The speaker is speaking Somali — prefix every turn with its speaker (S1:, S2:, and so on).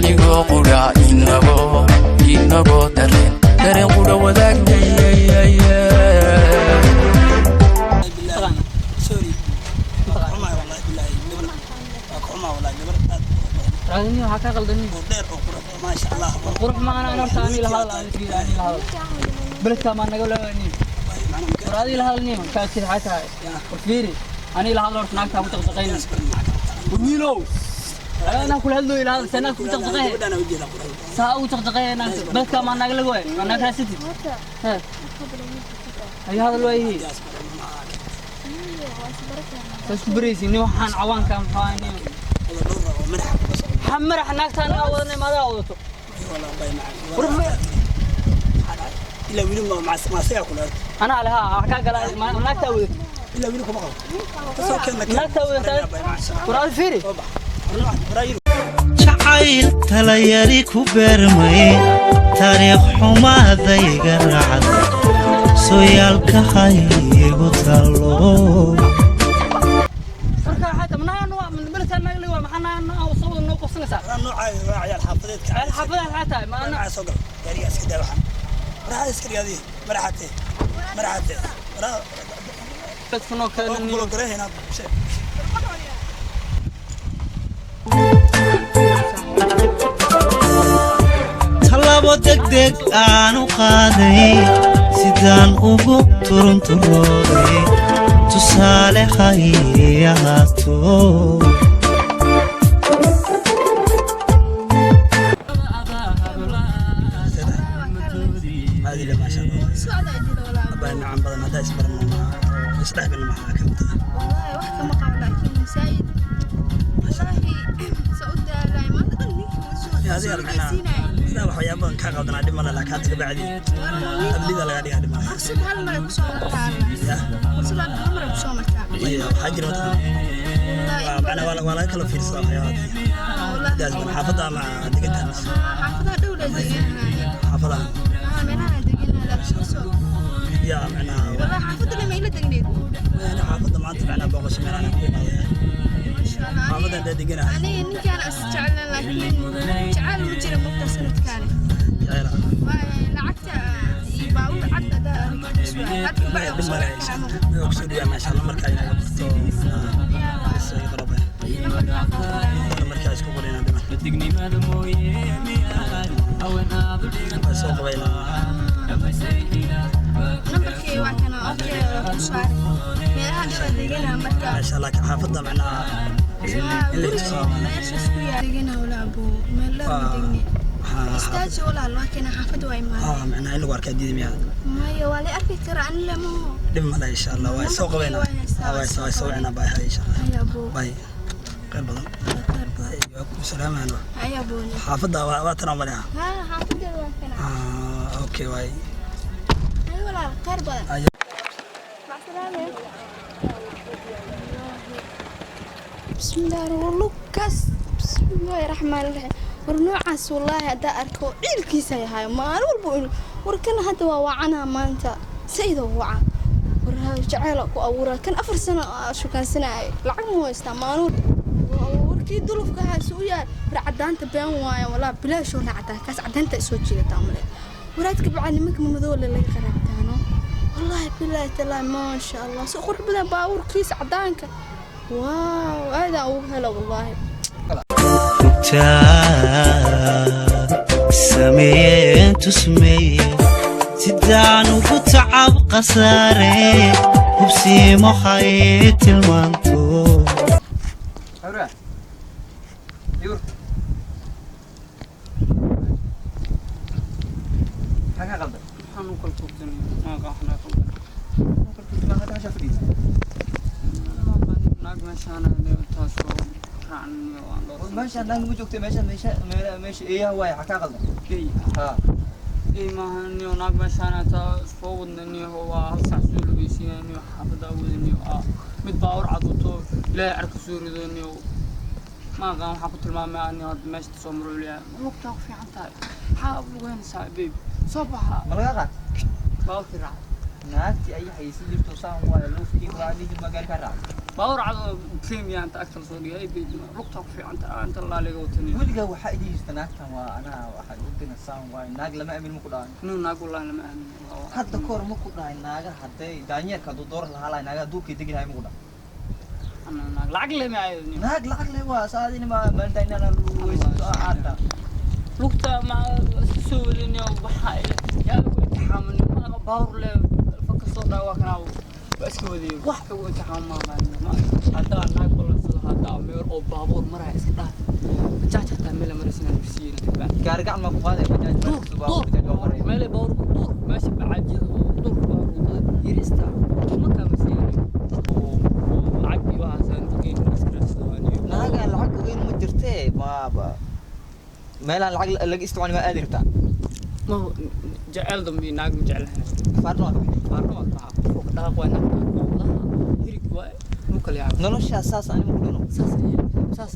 S1: Anigoo qudha, inagoo dareen dareen qudha wadaagnay.
S2: Taqaana?
S3: Sorry, waa ka xumahay, wallahi billahi, gabar waa ka xumaa, wallahi gabar aad u qurux badan.
S2: Raadini, waxaa kaa qaldan.
S3: Oo dheer oo qurux badan, maasha Allah.
S2: Qurux ma ana horta ani la hadal, ani la hadal. Beledka maa naga leewani. War adii la hadal nin kaa sida xaa tahay. War fiiri, ani la hadal horta, naagta ku taqtaqayn. War wiilow, ana kula hadlo, ila hadal, sana ku taqtaqay.
S3: Gabadhaan ujeeda qurux badan.
S2: Saa ugu taqtaqay naagta, beledka maa naga leeway, maa naga raasatid. He ay hadal waayi, saas ku baraysi nin waxaan cawaanka maxaa nin.
S3: Wada dhowr oo madaxa kuga socda.
S2: Maxaa madax naagta anaga wadanay maadaa wadato?
S3: Wallahi bay macaan.
S2: War
S3: Ilaa wili ma maasiga kula.
S2: Anaa leha wax kaa gala naagtaa wadato.
S3: Ilaa wili kuma qabo, kasoo keena.
S2: Naagtaa wadata. War adi fiiri.
S3: Soo bax, waraa yiri.
S4: Jacayl talayari ku beermay, taariikh xumaadayga raacday, sooyaalka haygu tallo.
S2: Marka waxay tahay manaa waa beledka naga leeway, maxaa naa soo wada noo qabsanaysaa?
S3: Waraa noocaa waa ciyaal xaafadeedka.
S2: Ceel xaafadaha waxaa tahay ma ana.
S3: Magaca soo gal gaariga, iska daa waxaan maraxa iska dhigaadi, maraxate maraxate waraa.
S2: Beledka noo
S3: oo
S2: keenan.
S3: Kulo garahaynaa sheeg.
S4: Tallaabo degdeg aan u qaaday, sidaan ugu turunturooday, tusaale hay ahaato.
S3: Maadile, maasha Allah, abaa macaan badan haddaa isbarno ma isdhexgalno, maxaa ka qabtaa?
S5: والله wax kama qabo, laakiin masaajid wallahi sa u daalay maanta dhan ninkii wuu soo
S3: Ya adiga
S5: soo
S3: macnaa
S5: geysiinaya.
S3: Sidaa waxyaabo badan kaa qaldanaa, dhib male, laakiin hadda kabacdi ablida laga dhigaa, dhib male.
S5: Fursad hal mar ay kusoo martaa.
S3: Ya.
S5: Fursad hal mar ay kusoo martaa.
S3: Iyo waxaa jira mataqaan
S5: wallahi.
S3: Macnaa waa laga kala fiirsadaa waxyaabaha daas badan. Xaafadda ama degantaa mise?
S5: Xaafadaha dhow la deganaya.
S3: Xaafadaha?
S5: Meelaha deganaya, laakiin soo
S3: Ya macnaha.
S5: Wallahi xaafadda lama ila degneed.
S3: Ana xaafadda maanta macnaa booqasho meelaan ku imaaday.
S5: Masha Allah.
S3: Xaafadda haddaa deganahay.
S5: Aniga ninkaan is jeclaan, laakiin jecel ma jira mugta sanadkaani.
S3: Jecela.
S5: Waa lacagta iyo baabuur cad hadaa aragtid hadka
S3: maya
S5: bacda
S3: dhib
S5: kusoo
S3: male,
S5: arkaan.
S3: Waa kusoo dhawaa, maasha Allah, markaa inaad barto is qarabay markaa isku qorina dhiman waa soo qabaynaa.
S5: Nambarkay waa kana, okay, ku saaray meelaha dhaba deganaa marka.
S3: Maasha Allah, xaafadda macnaha in la tuso.
S5: Meeshaas ku yaal deganaa walaabo, meel dheer ma degni. Istaaji walaal, waa kana xaafadda, waa imaanay.
S3: Macnaha in lagu arkaa diidi miyaa?
S5: Maya, waa la arki karaa, ani lama.
S3: Dhib male, insha Allah waa soo qabaynaa, waa soo wacinaa. Bye hay, insha Allah.
S5: Haya boo.
S3: Bye, khayr badan.
S5: Khayr badan.
S3: Waa ku salaamayno.
S5: Haya boo.
S3: Xaafadda waa tanaa maleha.
S5: Ha, xaafadda waa kana.
S3: Okay, waay.
S5: Haya walaal, khayr badan.
S3: Haya.
S5: مع السلامة. بسم الله lukas, بسم الله الرحمن الرحيم. War noocaas wallaahi haddaa arko ciilkiisa yahay maalin walba war kan hadda waa wacanaa maanta, sayidoo waca. War jaceyla ku abuuraa kan, 4 sano aa shukaansanayay, lacag ma haystaa maalin warkii dulufka ahaa u yaal. War cadaanta been waayo, walaa bilaash oo cadaan kaas, cadaanta ay soo jiidataa male. Waraadka bacaa nimanka mamadoo le laga qaraabtaano, wallaahi bilaahi talaahi, maasha Allah, si qurux badan baabuurkiisa cadaanka, wow, aadaan ugu helo wallaahi.
S4: Rugtaa sameeyeen tusmeeye, sidaan ugu tacab khasaare, hubsiimo hay tilmaanto.
S2: Hawra. Yur. Maxaa kaa qaldan? Maxaan u kala tuugsanay? Maaqa waxnaa qaldan.
S6: Kala tuugsanaa, hadda meeshaa fadhiisa.
S2: Naag meeshaan taasoo raacnay waan dhowr.
S6: Meeshaan naag ma joogtay, meeshaan meesha meesha eeyaha waaye, maxaa kaa qaldan?
S2: Ey.
S6: Ha.
S2: Ey maaha niyo, naag meeshaan taa soo wadna niyo, waa hal saac soo lugeysiinaya niyo, xaafadda awoodaniyo mid baawar cad wato, ilaahay carka soo rido niyo. Maaqaan waxaan ku tilmaamay niyo, hadda meesha soo marooliyaa lugtaa ku fiican tahay, maxaa lugeynaysaa babe, soo baxa.
S6: Ma lagaa qaat?
S2: Baawarkii raac.
S6: Naagtii ay haysan jirto saan waaye, luufkii waa ninkii magaari kaa raacay.
S2: Baawar cad oo premium inta agta lasoo dhigay, ay baby, lugta ku fiicanta inta laaliga wataniyo.
S6: Weligaa waxaa idin jirta naagtan waa anaa waxaa igu dinasaan waay, naag lama aamin ma ku dhahay?
S2: Inuu naag wallahi lama aamin.
S6: Hadda kahor ma ku dhahay naaga hadday daanyeerka hadduu doorar lahaa lahay, naagaha duurkay degi lahay ma ku dhahay?
S2: Ana naag lacag leh ma ahayd.
S6: Naag lacag leh waa saadini ma maalinta inaan weysato aarta.
S2: Lugta ma iska soo wadaniyo, waxa yaa igu imtixaamin ma baawar leh fa kasoo dhaa waa kanaa, waa iska wadayay, wax igu imtixaam ma ma. Haddaa naag balansado, haddaa meel oo baabuur maraya iska dhaaf, bajaaj hataa meel maraysa inaan marsiiyeyna kabacdi.
S6: Gaari gacan maa ku qaaday bajaaj?
S2: Duur duur
S6: duur.
S2: Meel baabuur duur, meesha bacaajyada oo duurka baabuur wadada yariista ma kaa marsiiyeyna oo lacag iyo waxaas aan ogeyn iska raadsado aniyo.
S6: Naagaan lacag ogeyn ma jirtee, maaba meelaan lacag laga isticmaali ma aadi rabtaa?
S2: Ma jecel dambe naag ma jeclahay.
S6: Faarna waa ka bixi.
S2: Faarna waa ka baxaa, qofka dhaqaaq waa naag wadaha hirig waa nu kala yaacay.
S6: Noloshaa saas ani ma ku dhino.
S2: Saas ayay saas.